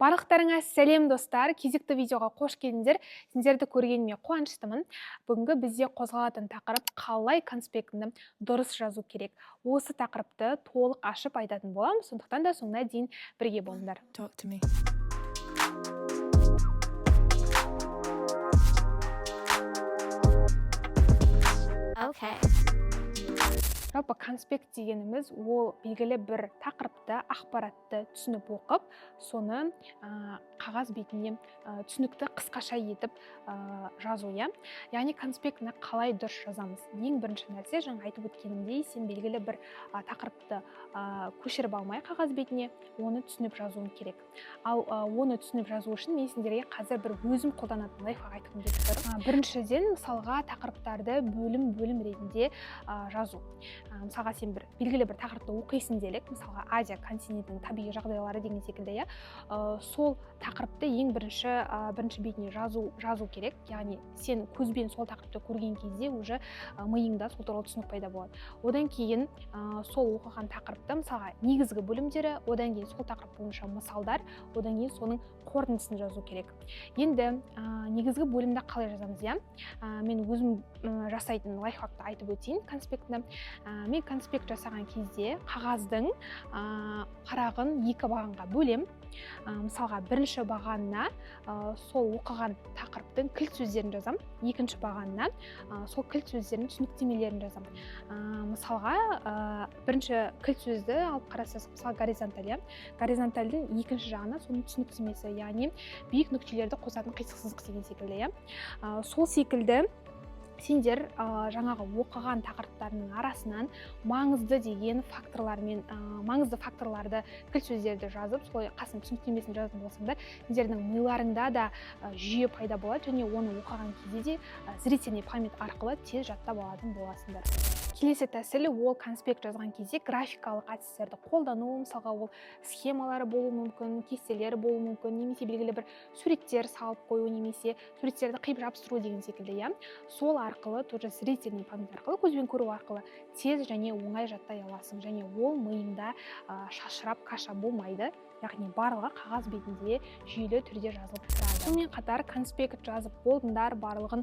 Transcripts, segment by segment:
Барлықтарыңа сәлем, достар! Кезекті видеоға қош келдіңдер! Сендерді көргеніме қуаныштымын. Бүгінгі бізде қозғалатын тақырып: қалай конспектіні дұрыс жазу керек. Осы тақырыпты толық ашып айтатын боламын, сондықтан да соңына дейін бірге болыңдар. Talk to me. Okay. Жалпы, конспект дегеніміз – ол белгілі бір тақырыпты, ақпаратты түсініп оқып, соны қағаз бетіне түсінікті, қысқаша етіп жазу, иә. Яғни конспектіні қалай дұрыс жазамыз? Ең бірінші нәрсе, жаңа айтып өткенімдей, сен белгілі бір тақырыпты көшіріп алмай, қағаз бетіне оны түсініп жазуың керек. Ал оны түсініп жазу үшін мен сендерге қазір бір өзім қолданатын лайфхак айтқым келіп тұр. Біріншіден, мысалға, тақырыптарды бөлім бөлім ретінде жазу. Мысалға, сен бір белгілі бір тақырыпты оқисың делік, мысалға, Азия континентінің табиғи жағдайлары деген секілді, иә. Сол тақырыпты ең бірінші бірінші бетіне жазу керек. Яғни сен көзбен сол тақырыпты көрген кезде уже миыңда сол туралы түсінік пайда болады. Одан кейін сол оқыған тақырыпты, мысалға, негізгі бөлімдері, одан кейін сол тақырып бойынша мысалдар, одан кейін соның қорытындысын жазу керек. Енді негізгі бөлімді қалай жазамыз, иә? Мен өзім жасайтын лайфхакты айтып өтейін. Конспектіні мен конспект жасаған кезде қағаздың парағын екі бағанға бөлем. Мысалға, бірінші бағанына сол оқыған тақырыптың кілт сөздерін жазам, екінші бағанына сол кілт сөздердің түсініктемелерін жазам. Мысалға, бірінші кілт сөзді алып қарасақ, мысалы, горизонталь, иә, горизонтальдің екінші жағына соның түсініктемесі, яғни биік нүктелерді қосатын қисық сызық деген секілді, иә. Сол секілді сендер жаңағы оқыған тақырыптарының арасынан маңызды деген факторлармен маңызды факторларды, кілт сөздерді жазып, солай қасына түсініктемесін жазатын болсаңдар, сендердің миларыңда да жүйе пайда болады және оны оқыған кезде де зрительный память арқылы тез жаттап алатын боласыңдар. Келесі тәсіл – ол конспект жазған кезде графикалық әдістерді қолдану. Мысалға, ол схемалар болуы мүмкін, кестелер болуы мүмкін немесе белгілі бір суреттер салып қою немесе суреттерді қиып жабыстыру деген секілді, иә. Сол арқылы тоже зрительный память арқылы, көзбен көру арқылы тез және оңай жаттай аласың және ол миыңда шашырап, каша болмайды, яғни барлығы қағаз бетінде жүйелі түрде жазылып тұрады. Сонымен қатар, конспект жазып болдыңдар, барлығын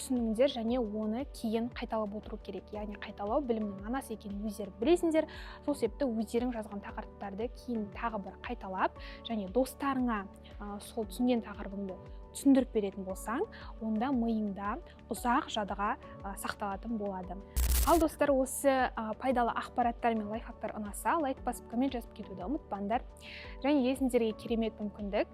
түсіндіңдер және оны кейін қайталап отыру керек. Яғни қайталау білімнің анасы екенін өздері білесіңдер. Сол себепті өздерің жазған тақырыптарды кейін тағы бір қайталап және достарыңа сол түсінген тақырыбыңды түсіндіріп беретін болсаң, онда миыңда ұзақ жадыға сақталатын болады. Ал, достар, осы пайдалы ақпараттар мен лайфхактар ұнаса, лайк басып, коммент жазып кетуді ұмытпаңдар. Және сендерге керемет мүмкіндік: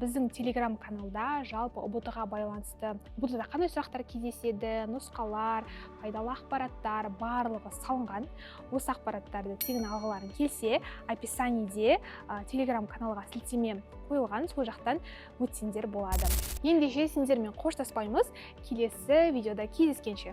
біздің телеграм каналда жалпы ҰБТ ға байланысты, ҰБТ да қандай сұрақтар кездеседі, нұсқалар, пайдалы ақпараттар барлығы салынған. Осы ақпараттарды тегін алғыларың келсе, описаниеде телеграм каналға сілтеме қойылған, сол жақтан өтсеңдер болады. Ендеше, сендермен қоштаспаймыз, келесі видеода кездескенше!